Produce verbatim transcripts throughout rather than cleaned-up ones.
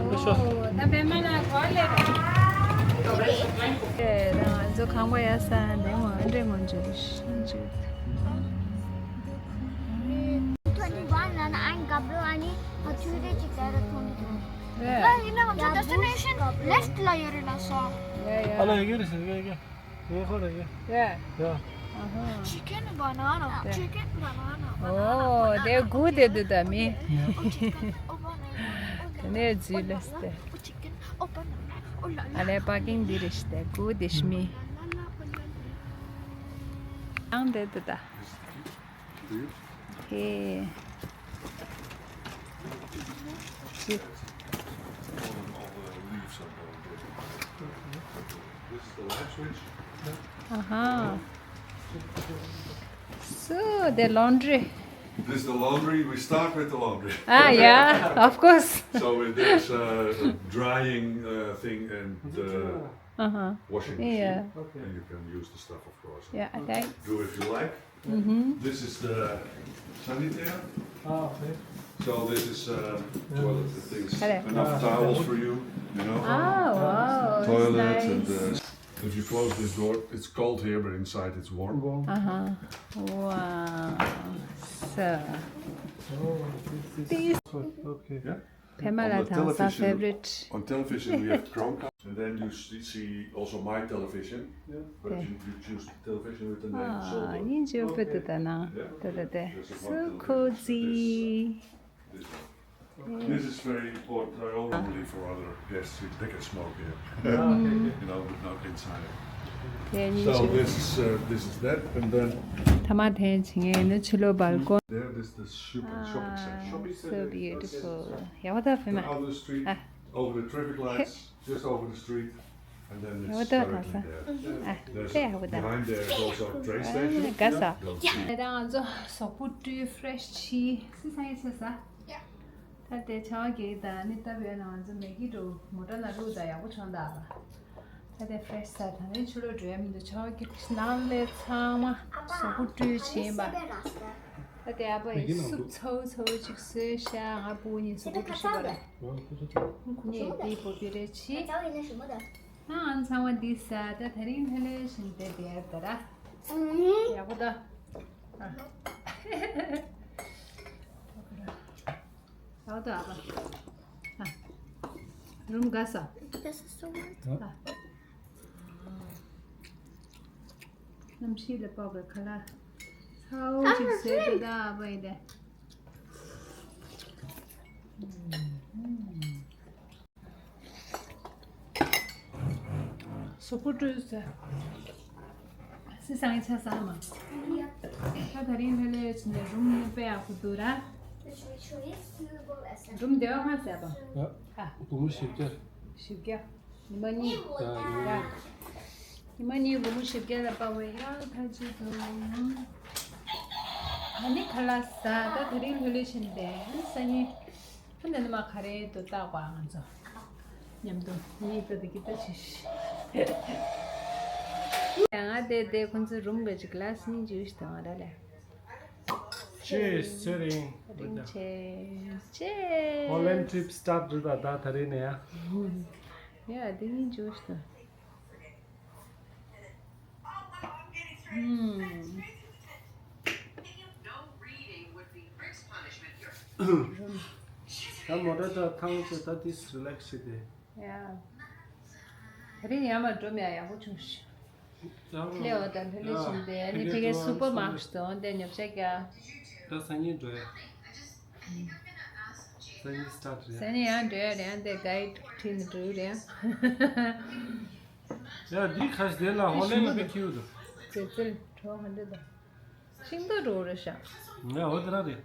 ད་པད་མ་ལ་གོ་ལེ། ཨེ་ད་ང་ཚོ་ཁང་པ་ཡར་ས་འདི་ངོ་འདྲེ་ངོ་འཇུག་ཤིན་འཇུག twenty-one ལ་ན་ཨན་གབ་རོ་ཨ་ནི་ཧ་ཐུ་རེ་ཅིག་ད་ར་ཐོང་ཐོང་། ཡ་ཡིན་ན་ང་ཚོ་destination left ལ་ཡོད་རེད་ལ་སོ། ཡ་ཡ། ཨ་ལ་ཡ་གི་རེད་ཟེར་གི་ཡ་གི། ངས་ཁོ་ལ་ཡོད། ཡ། ཡ། ཨ་ཧ། Chicken banana, chicken banana, banana, ཨོ་དེ་དགུ་དེ་འདུག་ད་མི། Oh, chicken, oh, banana, oh, དེ་ནས་རྫུས་ལས་སྟེ། Oh, chicken, oh, banana, oh, la, la, ཨ་ལས་པ་ཀིང་འདི་རེད་ཤི་སྟེ་དགུ་དེ་ཤི་མི། La, la, la, banana. ཡང་དེ་འདུག་ད། ཧེ། ཅི། ཨ་ཧ། So, the laundry. This is the laundry. We start with the laundry. Ah, yeah, of course. So we- there's a drying uh, thing and uh, Uh-huh. washing machine. Yeah. Okay. And you can use the stuff, of course. Yeah, okay. Do if you like. Mm-hmm. This is the sanitaire. Ah, okay. So this is uh, toilet things. Hello. Enough towels for you, you know. Ah, wow, that's toilets and nice. Uh, if you close this door, it's cold here, but inside it's warm. Warm. Uh-huh. Wow. So, oh, this is these- okay. Yeah. ཕ་མ་ལ་དང་ས་favorite. On television, we have Chromecast. And then you see, see also my television. Yeah. But you, you choose television with the name Soldo. ཨ་ཡིན་ཇོ་བོད་དུ་ད་ན་ད་ད་དེ་སུ་ཁོ་ཛི། This one. This is very important, uh, only for other guests. They can smoke here. Ah, okay, okay. You know, but not inside. So this is uh, this is that, and then ཐ་མ་དེ་ཆི་ངེ་ནི་ཆི་ལོ་བལ་ཀོ། There, this the super shopping center. Ah, so beautiful. ཡག་པོ་ད་ཕ་མ། Over the street, over the traffic lights, just over the street, and then it's directly there. There's, behind there is also a train station. དགའ་ས། ད་ང་ཚོ་སོག་པོ་ཏི་fresh ཆི་སི་སང་ཡི་ཆི་ས། ད་དེ་ཆང་གི་ད་ནི་ད་བས་ན་ང་ཚོ་མེ་གི་འགྲོ་མོ་ཊ་ན་རུ་ད་ཡག་པོ་བྱུང་ད། ད་དེ་fresh ས་ད་ནི་ཆུ་ལོ་འགྲོ་ཡ་མི་འདུག་ཆང་གི་ནང་ལས་ཚང་མ་སོག་པོ་ཏི་ཆི་ཡིན་པ། ད་དེ་ཨ་ཕ་ཡི་སུབ་ཚ་བོ་ཚ་བོ་ཅིག་བཟོས་ཤག་ང་བུ་གཉིས་སུ་བུ་ཤི་བ་རེད། ཁོ་གཉིས་དེའི་བུ་པི་རེ་ཆི། ཨ་ཚང་མ་འདི་ས་ད་དེ་རིང་ཧེ་ལེ་ཞིང་དེ་དེ་ད་ར། ཡག་པོ་ད། ཡག་པོ་ད་ཨ་ཕ། རུམ་ག་ས། གནམ་གཤིས་ལ་དཔག་པའི་ཁ་ལག་ཚ་བོ་ཅིག་བཟོས་འདུག་ད་ཨ་ཕ་ཡིན་ཏེ། སོག་པོ་ཏི་ཟེར། སི་སང་ཡི་ཆ་ས་མ། ད་དེ་རིང་ལྷོད་ལྷོད་བྱས་ནས་རུམ་དཔེ་ཡག་པོ་འདུག་ར། རུམ་བདེ་བ་མ་ཟད་པ། ཡ། ཨ། སྒོར་མོ་བཞི་བརྒྱ། བཞི་བརྒྱ། ཉི་མ་གཉིས། ཡ། ཉི་མ་གཉིས་སྒོར་མོ་བཞི་བརྒྱ་ལ་དཔའ་བའི་ཡང་ཐ་ཅི་དུ། ད་ནི་ཁ་ལག་ཟ། ད་དེ་རིང་ལྷོད་ལྷོད་བྱས་ནས་སང་ཉིན། ཁྱོད་འདི་ནི་མ་ག་རེ་འདུག་བལྟ་བ་ང་ཚོ་མཉམ་དུ་གཉིད་ལྟ་དུ་གི་ལྟ་ཅི་ཞིག་ཡང་ང་བལྟས་བལྟས་ཁོ་ཚོ་རུམ་ག་ཅིག་གླ་སི་ནི་ཇུས་དང་ར་ལས། Cheers, cheering. Cheers, cheers. Holland trip start རེད་ད་ད་ད་རེད་ནས་ཡ། ཡ་དེ་ནི་ཇུས་དང་། ད་མོ་ཊ་ད་ཐང་ཆེ་ད་ཏིས་རི་ལེག་སི་བྱེད་དེ། ཡ། ད་རིང་ཡར་མར་འགྲོ་མེད་ཡག་པོ་བྱུང་ཤག་ལྷེ་བ་དང་ལྷེ་ལེ་བྱིན་ཏེ་ཨ་ནི་ཕ་གིའི་སུ་པར་མར་ཀེཊ་དུ་འོང་དེ་ཉོ་ཆ་རྒྱག་ད་སང་ཉིན་འགྲོ་ཡ། སང་ཉིན་སི་ཊར་ཊི་རེད། སང་ཉིན་ཡང་འགྲོ་ཡ་རེད། ཨ་འདི་གའི་ཁྲིད་ནས་འགྲོ་ཡ་རེད། ཡ་འདི་ཁ་ཤས་དེ་ལ་ཧོ་ལན་ལ་དཔེ་ཁྱིའུ་དང་། ཙེ་ཙེ་གྲོགས་ཧ་འདི་དང་། ཤིང་ཏོག་འགྲོ་རེད་ཤག་ཡ་འོ་དེ་ར་རེད། ཡ།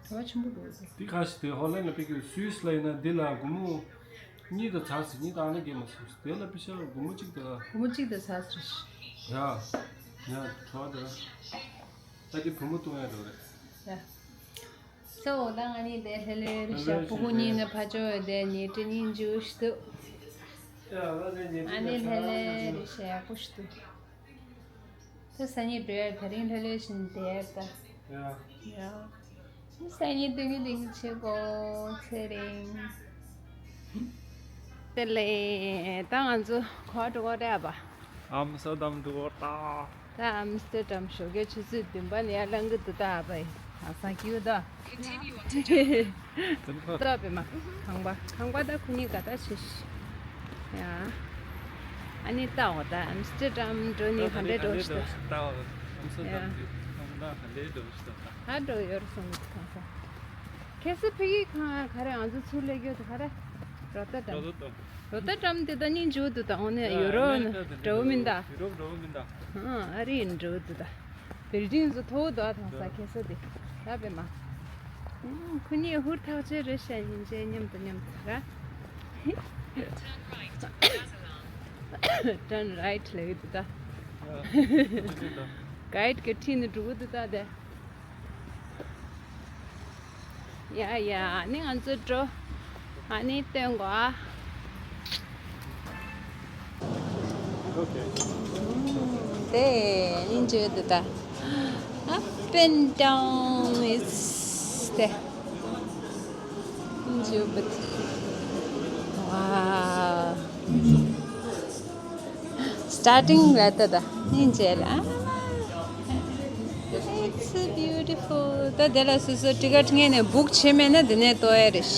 གྲོགས་ཆེན་པོ་འགྲོ་རེད། འདི་ཁ་ཤས་དེ་ཧོ་ལན་ལ་དཔེ་ཁྱིའུ་སུད་སི་ལ་ཡིན་ན་འདི་ལ་སྒོར་མོ་གཉིས་དང་ཚར་ཟིན་གཉིས་དང་ཨ་ན་གེ་མ་སོང་དེ་ལ་དཔེ་ཤ་སྒོར་མོ་གཅིག་དང་། སྒོར་མོ་གཅིག་དང་ཚར་ཟིན། ཡ། ཡ་གྲོགས་དེ་ར། ད་ཀྱི་བུ་མོ་བཏུང་ཡ་འགྲོ་རེད། ཡ། སོ་ད་ང་ནི་དེ་ལྷེ་ལེ་རི་ཤ་ཕྲུ་གུ་གཉིས་ནི་ཕ་ཅོ་དེ་ཉེ་དྲི་གཉིས་འཇུ་ཤི་དུ། ཨ་ནི་ལྷེ་ལེ་རི་ཤ་ཡག་པོ་ཤི་དུ། ད་སང་ཉིན་འགྲོ་ཡ་དེ་རིང་ལྷེ་ལེ་བཞིན་བསྡད་ད། ཡ། ཡ། སང་ཉིན་སྟོན་གྱི་སྟོན་གྱི་བྱེད་དགོས་ཚེ་རིང་། དེ་ལས་ད་ང་ཚོ་ག་པར་འགྲོ་གི་རེད་པ། ཨམ་སྟར་ཌམ་འགྲོ་གི་རེད་ད། ད་ཨམ་སྟར་ཌམ་ཞོགས་ཀའི་ཆུ་ཚོད་བདུན་པ་ནས་ཡར་ལངས་ཀྱི་འདུག་ད་ཨ་ཕ་ཡིན། ཨ་ས་ཀྱིའུ་ད། ད་པེ་མ་ཁང་པ་ཁང་པ་ད་ཁོ་གཉིས་དགའ་ཐག་ཆོད་ཤག་ཡ། ཨ་ནི་ལྟ་འོ་ད་ཨམ་སྟར་ཌམ་འགྲོ་ནི་ག་འདྲ་འགྲོ་ཤི་ད། ད་ཨམ་སྟར་ཌམ་ཡ། འགྲོ་ནི་ག་འདྲ་འགྲོ་ཤི་ད། ད་འགྲོ་ཡོད་རེད་སོང་གི་གང་ས། ཁ་སང་ཕ་གི་ཁང་ག་རེ་ང་ཚོ་ཚུར་སླེབས་ཡོད་དུ་ག་རེ། རོ་ཏར་ཌམ། རོ་ཏར་ཌམ། རོ་ཏར་ཌམ་དེ་ད་སྙིང་རྗེ་པོ་འདུག་ད་འོ་ནས་ཡ་ཡུ་རོབ་ཨ་མེ་རི་ཀ་དེ་འདྲ་པོ་མིན་ད། ཡུ་རོབ་འདྲ་པོ་མིན་ད། ཨ་ཨ་རི་འདྲ་པོ་འདུག་ད། བིལ་ཌིང་ཚོ་མཐོ་པོ་འདུག་ཨ་ཐང་ས་ཁ་སང་དེ། ད་པེ་མ། ཨུམ་ཁོ་གཉིས་ཧུར་ཐག་ཆོད་རེད་ཤག་ཡིན་ཅེ་མཉམ་དུ་མཉམ་དུ་ར། Turn right ལབ་ཀྱི་འདུག་ད། ཡ། གའིཌ་གི་ཁྲིད་ནས་འགྲོ་གི་འདུག་ད་དེ། ཡ་ཡ་ཨ་ནི་ང་ཚོ་འགྲོ། ཨ་ནི་སྟོན་གོ་ཨ། དེ་ནི་འཇུ་དུ་ད། Up and down is the འཇུ་བུ། Wow. Starting ལ་ད་ད་ནི་མཇལ་ཨ། It's beautiful. ད་དེ་ལ་སོ་སོ་ཊི་ཀེཊ་ངེས་ནས་བུག་བྱེད་མེད་ན་དེ་ནས་ལྟོས་ཡ་རེད།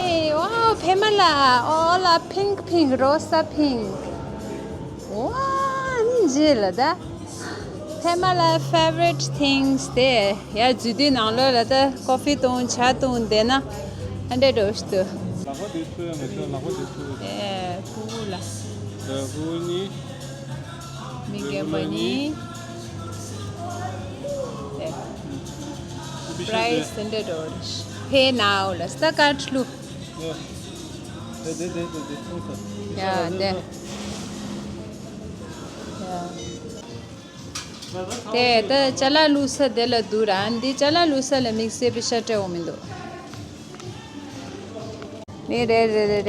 Hey, wow, Pamela, all are pink, pink, rosa pink. Wow, ནི་མཇལ་ལ་ད། Pamela favorite things དེ་ཡ་འཇུ་དུས་ནང་ལོགས་ལ་ད་ཀོ་ཕི་བཏུང་ཇ་བཏུང་བསྡད་ན་ཨ་འདྲ་འགྲོ་ཞིག་ཏུ། ལག་པ་དེ་ཚུ་ཡང་མི་ཚུ་ལག་པ་དེ་ཚུ། ཨེ་ཕུ་བོ་ལ། ད་ཕུ་བོ་གཉིས། མི་རྒན་པ་གཉིས། ཨེ། པི་རའི་སི་དེ་འདྲ་འགྲོ་རེད། ཕེ་ནའོ་ལ་སྟ་ཀ་ཁྲི་ལུ། དེ་དེ་དེ་དེ་དེ་ཚོང་ས། ཡ་དེ། ཡ། དེ་ད་ཅ་ལག་བླུགས་ས་དེ་ལ་འདུག་ར། འདི་ཅ་ལག་བླུགས་ས་ལ་དམིགས་བསལ་པེ་ཤ་སྤྲད་འོང་མི་འདུག་ནི་རེད་རེད་རེད་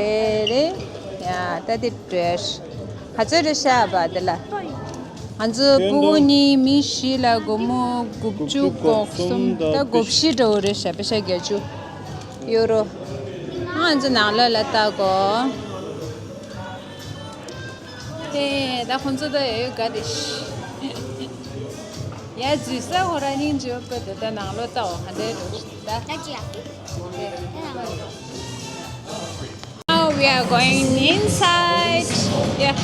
རེད། ཡ་ད་དེ་འདྲ་ག་ཚོད་རེད་ཤག་པ་དེ་ལ། ང་ཚོ་སྤུ་གུ་གཉིས་མི་བཞི་ལ་སྒོར་མོ་དགུ་བཅུ་གོ་གསུམ་ད་དགུ་བཞི་འདྲ་བོ་རེད་ཤག་པེ་ཤ་བརྒྱད་ཅུ་ཡོ་རོ། ང་ཚོ་ནང་ལོགས་ལ་ལྟ་གོ། ཨེ་ད་ཁོང་ཚོ་ད་ཡོད་དགའ་བདེ་ཤི། ཡ་འཛུལ་ས་ཧོ་ར་སྙིང་རྗེ་པོ་དེ་ད་ནང་ལོགས་ལྟ་འོ་ག་འདྲའི་འགྲོ་ཤི་ད། Now we are going inside. Yeah.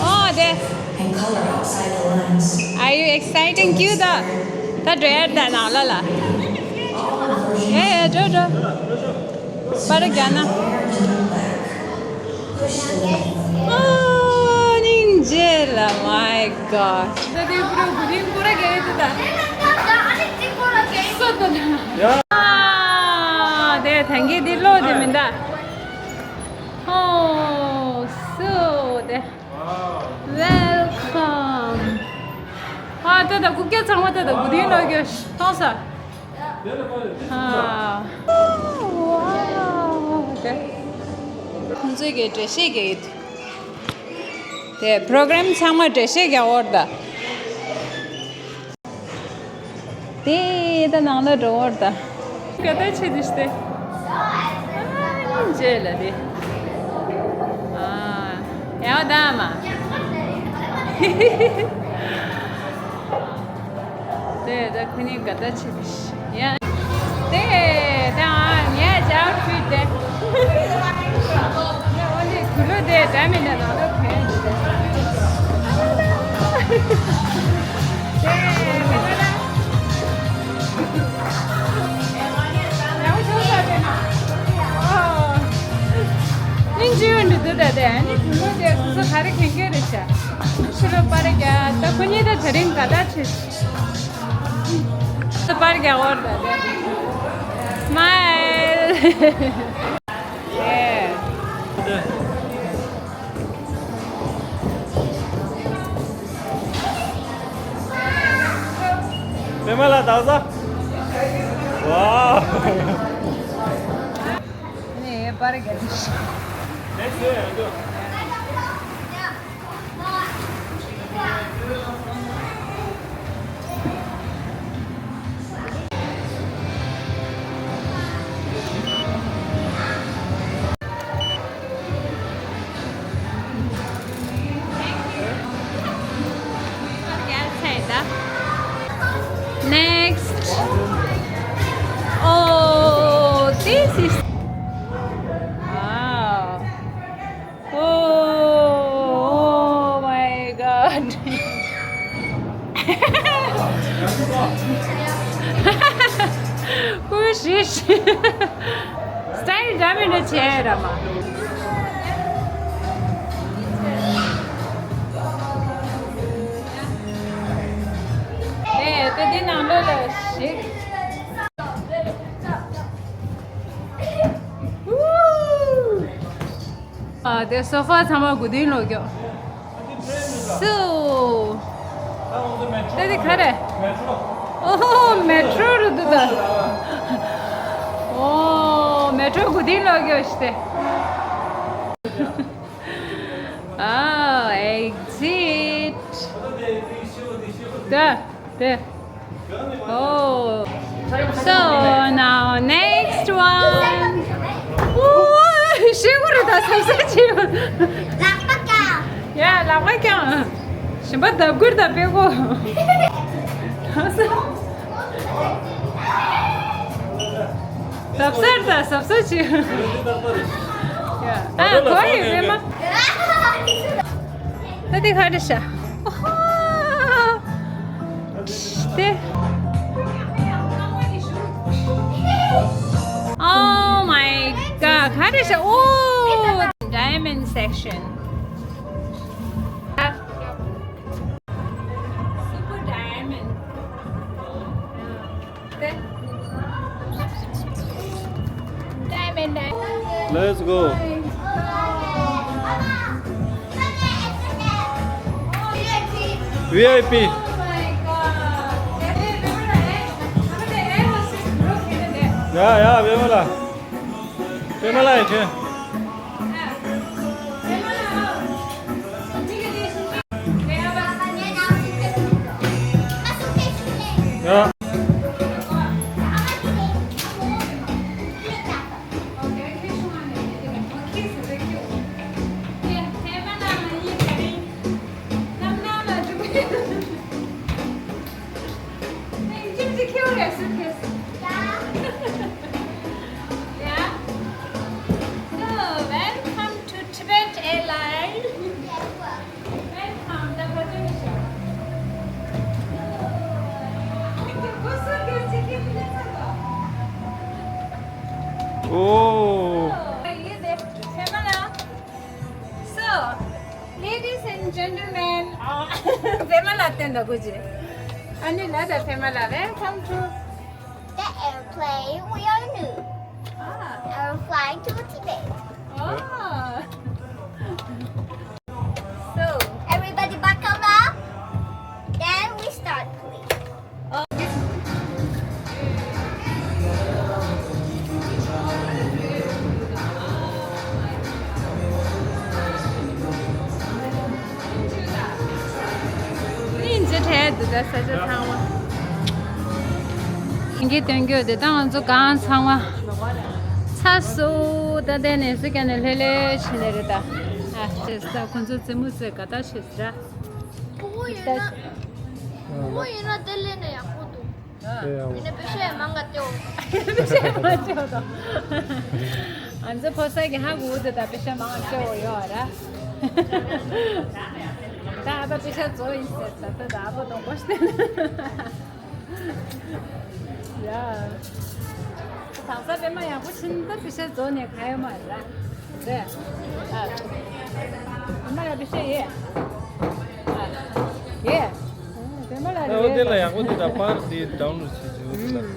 Oh, there. And color outside the lines. Are you exciting? ཁྱོད་ད་ད་འགྲོ་ཡ་ད་ནང་ལོགས་ལ། ཡ་ཡ་འགྲོ་འགྲོ། པར་རྒྱག་ན། ཨོ་སྙིང་རྗེ་ལ། My God. ད་དེ་པུ་ར་གུ་རིང་པུ་ར་གེ་ཏུ་ད། སོ་ད་ན། ཡ། ཨ་དེ་ཐང་གི་དེ་ལོ་དེ་མིན་ད། ཨོ་སོ་དེ། Welcome. ཨ་ད་ད་གུ་ཀྱ་ཚང་མ་ད་ད་གུ་རིང་ལོ་གེ་ཐོང་ས། ཁོང་ཚོས་ཀྱི་འགྲེལ་བཤད་ཀྱི་ཡོད། དེ་པྲོ་གྲམ་ཚང་མ་འགྲེལ་བཤད་ཀྱི་འོག་ད། དེ་ད་ནང་ལ་འགྲོ་འོག་ད། ག་ད་ཆེ་དུ་ཤི་སྟེ། ཨ་ནི་མཇལ་ལ་དེ། ཨ་ཡ་ད་མ། དེ་ད་ཁོ་གཉིས་ག་ད་ཆེ་དུ་ཤི། ཡ། དེ་ད་ཨ་ངས་ཇའོ་ཕི་དེ། ཡ་འོ་ནི་གུ་ལུ་དེ་ད་མི་ད་ནང་ལ་ཕན། དེ་དེ་ད་ད། སྙིང་རྗེ་པོ་འདུག་ད་དེ་ཨ་ནི་བུ་མོ་དེ་སོ་སོ་ག་རེ་གན་གན་རེད་ཤག་ཕྱི་ལོ་པར་རྒྱག་ད་ཁོ་གཉིས་ད་དེ་རིང་ག་ད་ཆེ་པར་རྒྱག་འོར་ད་དེ་སྨའིལ། པད་མ་ལགས་ད་གཟོད། ཝའོ། ནས་པར་རྒྱག་ སི་ཊལ་འདྲ་མི་འདྲ་བྱས་ར་མ། ཨེ་ད་འདི་ནང་ལོགས་ལ་ཞིག་ཨ་དེ་སོ་ཕ་ཚང་མ་དགུ་ཏིང་ལོག་ཀྱོག་སུ། ད་དེ་ག་རེ། ཨོ་ཧོ་མེ་ཊྲོ་རུ་འདུག་ད། ཨོ་མེ་ཊྲོ་དགུ་ཏིང་ལོག་ཀྱོག་ཤི་ཏེ། ཨ་ཨེག་ཛིཊ། ད་དེ། Oh, so now next one. ཤེས་གོ་རེད་ད་སབ་སབ་ཅིག་ལག་པ་བཀྱག་ཡ་ལག་པ་བཀྱག་ཞིམ་པ་ལྡབ་དགོས་ད་དཔེ་གོ་སབ་སར་ད་སབ་སབ་ཅིག་ཡ་ཨ་གོ་ཡི་རེད་མ། ད་དེ་ག་རེ་ཤ། དེ། Oh my god. ག་རེ་ཤ། Oh, diamond section. Super diamond. Let's go. V I P. ཡ་ཡ་བེ་མ་ལ། བེ་མ་ལ་ཡ་ཁྱོད། ཡ། Yeah. So, welcome to Tibet Airlines. Welcome, the Patricia. Oh. So, ladies and gentlemen, ཨ་བེ་མ་ལ་བསྟན་ད་གོ་ཅི། ཨ་ནི་ལ་ད་བེ་མ་ལ། Welcome to the airplane. We are new. Ah. And we're flying to Tibet. Oh. So, everybody buckle up. Then we start, please. ཨིན་ཇི་ཐད་དུ་ད་ས་ཆ་ཚང་མ། ཨིན་གྱི་སྟོན་རྒྱུ་དེ་ད་ང་ཚོ་གང་ཚང་མ་ཚ་སུ་ད་དེ་ནས་སུ་ཀྱང་ནས་ལྷོད་ལྷོད་བྱས་ནས་རེད་ད། ཨ་ཤེས་ད་ཁོ་ཚོ་རྩེད་མོ་རྩེ་ག་ད་ཤེས་ར། ཕྲུ་གུ་ཡིན་ན། ཕྲུ་གུ་ཡིན་ན་དེ་ལས་ནས་ཡག་པོ་འདུག་དེ་ཡང་། ཡིན་ན་པེ་ཤ་ཡང་མང་ག་སྟེའོ། པེ་ཤ་མང་སྟེའོ་དང་། ང་ཚོ་ཕོ་གསར་གྱི་ཧ་གོ་འདུག་ད་པེ་ཤ་མང་སྟེའོ་ཡོད་ར། ད་ཨ་ཕ་པེ་ཤ་བཙོ་ཡིན་ཟེར་ད་ད་ཨ་ཕ་གདོང་པོ་ཤི་ཡ། དང་ས་པད་མ་ཡག་པོ་ཕྱིན་ད་པེ་ཤ་བཙོ་ནས་ག་ཡོད་མ་རེད་ར། རེད། ཨ། པད་མ་ལ་པེ་ཤ་ཡོད། ཨ། ཡོད། པད་མ་ལ་ད་འོ་དེ་ལ་ཡག་པོ་དེ་ད་པར་དེ་ཌའུན་ལོཌ་བྱེད་ཀྱི་འོ་དེ་ལ།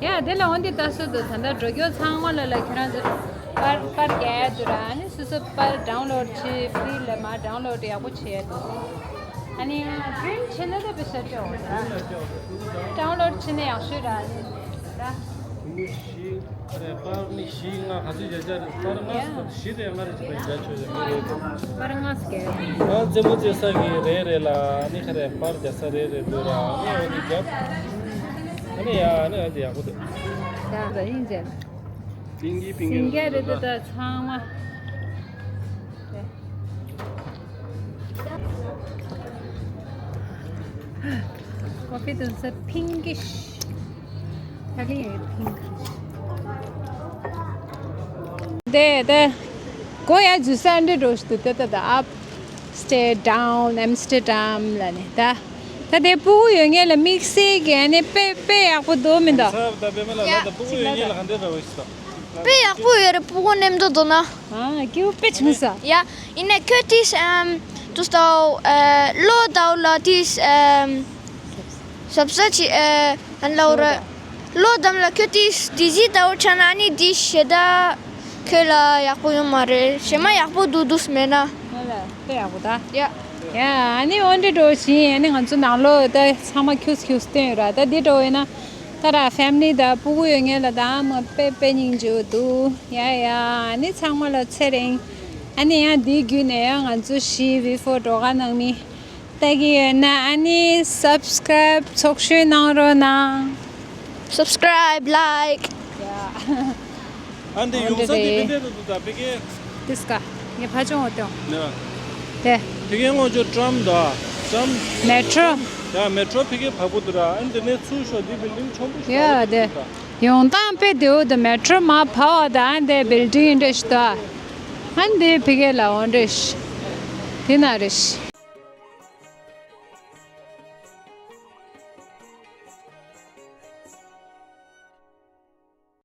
ཡ་དེ་ལ་འོ་འདི་ལྟ་སྲོལ་དུ་ད་ལྟ་འགྲོ་རྒྱུ་ཚང་མ་ལ་ལ་ཁྱེད་རང་ཚོ་པར་པར་རྒྱག་ཡ་དུ་ར་ཨ་ནི་སོ་སོ་པར་ཌའུན་ལོཌ་བྱེད་ཕི་རི་ལ་མ་ཌའུན་ལོཌ་ཡག་པོ་བྱེད་ཡ་དུ། ཨ་ནི་པི་རིན་ཊི་བྱེད་ན་ད་པེ་ཤ་སྤྲད་འོང་ར། ཌའུན་ལོཌ་བྱེད་ན་ཡག་ཤོས་ར་ཨ་ནི་ར། རེད། པར་ནི་བཞི་ལྔ་ག་ཚོད་བརྒྱབ་བྱ་རེད། པར་ལྔ་ཡ། བཞི་རེད་ལྔ་རེད་ཅིག་བརྒྱབ་ཆོག་ཡ་མི་རེད། པར་ལྔ་བརྒྱབ། ང་རྩེད་མོ་རྩེ་ས་གི་རེད་རེད་ལ་ཨ་ནི་ག་རེ་པར་རྒྱག་ས་རེད་རེད་འདུག་ར་ཨ་ནི་འོ་དེ་བརྒྱབ། ཨ་ནི་ཡ་ཨ་ནི་འོ་དེ་ཡག་པོ་འདུག་ཡ་ད་ཡིན་ཅན། པིང་གི་པིང་གི་སིང་ག་རེད་འདུག་ད་ཚང་མ། Coffee དང་ས་pinkish. ད་གིན་ཡང་pink. དེ་དེ་གོ་ཡ་ཇུ་ས་འདྲ་འགྲོ་ཞིག་ཏུ་དེ་ད་ད་up state down Amsterdam ལ་ནི་ད། ད་དེ་སྤུ་གུ་ཡོད་མཁན་ལ་དམིགས་བསལ་གྱི་ཨ་ནི་དཔེ་དཔེ་ཡག་པོ་འདུག་མི་འདུག་ས་ད་པད་མ་ལ་ཡ། ད་ད་སྤུ་གུ་ཡོད་མཁན་ལ་ག་འདྲ་ར་བ་ཞིག་ད། དཔེ་ཡག་པོ་ཡོད་རེད། སྤུ་གུ་མཉམ་དུ་འདུག་ན། ཨ་སྐྱིད་པོ་དཔེ་བྱུང་ས། ཡ། ཡིན་ནའི་ཁྱོད་དེས་ཨམ་དུས་ད་ཨ་ལོ་ཟླ་བ་ལ་དེས་ཨམ་ཟབ་ས་ཅི་ཨ་ཨན་ལའོ་ར། ལོ་ཟླ་བ་ལ་ཁྱོད་དེས་དེ་ཟི་ཟླ་བ་ཆ་ན་ཨ་ནི་དེ་ཞེ་ད་ཁྱོད་ལ་ཡག་པོ་ཡོད་མ་རེད། ཞེ་མ་ཡག་པོ་འདུག་འདུག་མེད་ན། ང་ལ་དཔེ་ཡག་པོ་ད། ཡ། ཡ་ཨ་ནི་འོན་ཏེ་འགྲོ་བཞིན་ཨ་ནི་ང་ཚོ་ནང་ལོགས་ད་ཚང་མ་ཁྱུགས་ཁྱུགས་བསྟན་ཡོད་ར། ད་འདི་འགྲོ་བས་ན་ད་ར་ཕེ་མི་ལི་ད་སྤུ་གུ་ཡོད་མཁན་ལ་ད་མ་དཔེ་དཔེ་སྙིང་རྗེ་པོ་འདུག་ཡ་ཡ་ཨ་ནི་ཚང་མ་ལ་ཚེ་རིང་། ཨ་ནི་ཡང་འདི་བརྒྱུད་ནས་ཡང་ང་ཚོ་ཞི་བི་ཕོ་ཌོ་ག་ནང་མི་ལྟ་གི་ཡོད་ན་ཨ་ནི་སབ་སི་ཀ་རའིབ་ཚོགས་ཞུགས་གནང་རོགས་གནང་། Subscribe, like. ཡ། ཨ་འདི་ཡོང་ས་འདི་འདི་འདི་འདི་འདི་འདི་ཕ་གི། དིས་ཀ་ངས་ཕ་ཆུང་འོ་ཏོ། ནེ་བ། དེ། ཕ་གི་ངོ་ཅོ་ཀྲམ་དོ། ཀྲམ། མེ་ཊྲོ། ཡ་མེ་ཊྲོ་ཕ་གི་བབས་པོ་འདུག་ར། ཨ་འདི་ནས་ཚུར་ཤོག་འདི་བིལ་ཌིང་ཆེན་པོ་ཞིག་ཡ་དེ། ཡོང་སྟངས་དཔེ་བདེ་བོ་འདུག་མེ་ཊྲོ་མར་བབས་པ་དང་ཨ་འདི་བིལ་ཌིང་འདྲ་ཞིག་འདུག་ཨ་འདི་ཕ་གི་ལ་འོ་འདྲ་ཞིག་དེ་ན་རེ་ཞིག